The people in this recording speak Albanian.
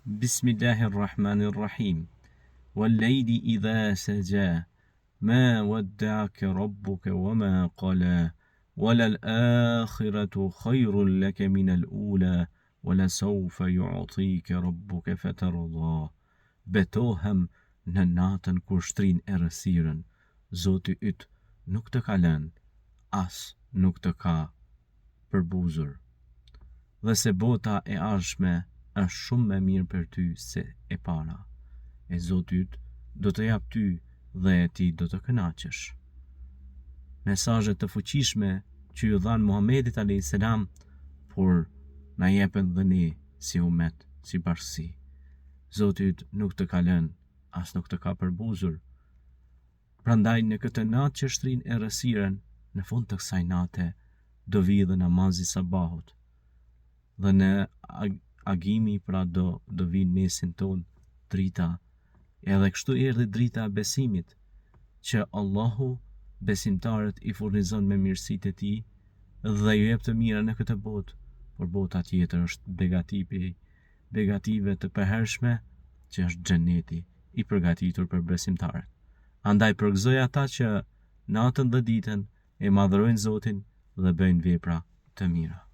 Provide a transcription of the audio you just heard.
Bismillahir Rahmanir Rahim. Wal layli idha saja ma wadda'aka rabbuka wa ma qala wala al-akhiratu khayrun laka min al-ula wala sawfa yu'tika rabbuka fatarda. Betohem në natën kur shtrin errësirën, Zoti yt nuk të ka lënë, as nuk të ka përbuzur. Dhe se bota e ardhshme është shumë më e mirë për ty se e para. E Zoti yt do të japë ty dhe ti do të kënaqesh. Mesazhe të fuqishme që iu dhanë Muhamedit alayhis salam, por na jepen dhe ne si umet, si bashkësi. Zoti yt nuk të ka lënë, as nuk të ka përbuzur. Prandaj në këtë natë që shtrin errësirën, në fund të kësaj nate do vijë dhe namazi i sabahut. Dhe në agimi pra do do vijë në mesin tonë drita. Edhe kështu erdhi drita e besimit, që Allahu besimtarët i furnizon me mirësitë e tij dhe ju jep të mira në këtë botë, por bota tjetër është begati begative të përhershme që është xheneti i përgatitur për besimtarët. Andaj përgëzoj ata që natën dhe ditën e madhërojnë Zotin dhe bëjnë vepra të mira.